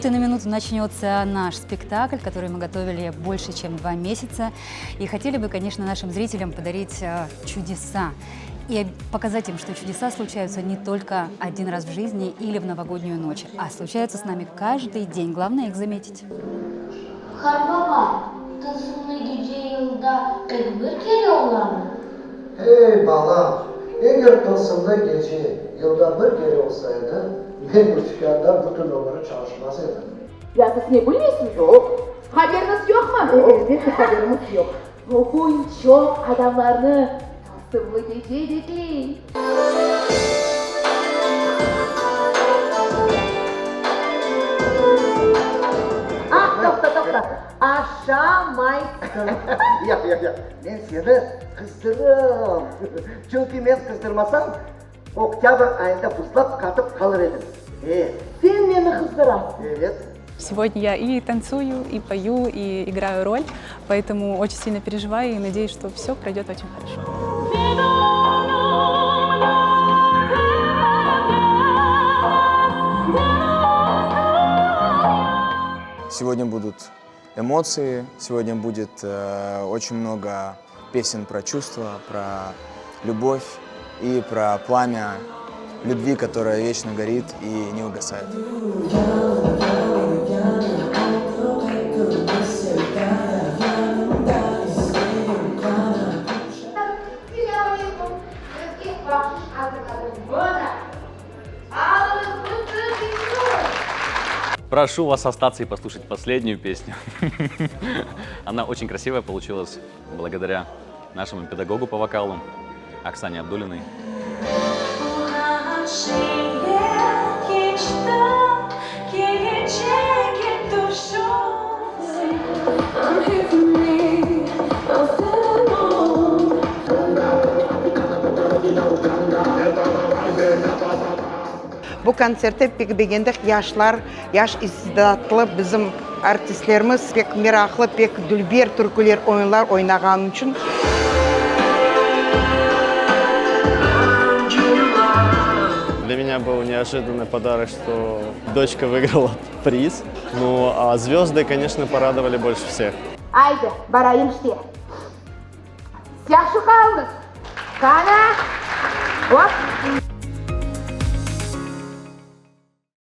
минуты на минуту начнется наш спектакль, который мы готовили больше, чем два месяца. И хотели бы, конечно, нашим зрителям подарить э, чудеса и показать им, что чудеса случаются не только один раз в жизни или в новогоднюю ночь, а случаются с нами каждый день. Главное их заметить. Qartbaba, tılsımlı gece yılda tek bir kere olamı? Ey, balam, eger tılsımlı gece yılda bir kere olsa edi, men bu tükânda bütün ömüri çalışmaz edim. Ya siz ne bilmeysiñiz? Yoq. Haberiñiz yoqmı? Elbette haberimiz yoq. Bugün çoq adamlarnı tılsımlı gece bekley. Ah, toqta, toqta, aşamaysıñ. Yoq, yoq, yoq, men seni qızdırım. Çünki men qızdırmasam, oktâbr ayında buzlap qatıp qalır ediñ. E. Sen meni qızdırasıñ. Evet. Сегодня я и танцую, и пою, и играю роль, поэтому очень сильно переживаю и надеюсь, что все пройдет очень хорошо. Сегодня будут эмоции, сегодня будет э, очень много песен про чувства, про любовь и про пламя любви, которое вечно горит и не угасает. Selâm aleyküm! Sizge bahşış azırladım. Mına, alıñız, mısır içün! Прошу вас остаться и послушать последнюю песню. Она очень красивая получилась благодаря нашему педагогу по вокалу Оксане Абдулиной. Bu kontsertte pek begendik, yaşlar, yaş istidatlı bizim artistlerimiz pek meraqlı, pek dülber türküler, oyunlar oynağanı içün. Для меня был неожиданный подарок, что дочка выиграла приз. Ну, а звезды, конечно, порадовали больше всех. Aydı, barayım işte. Yahşı qalıñız! Qana! Hop!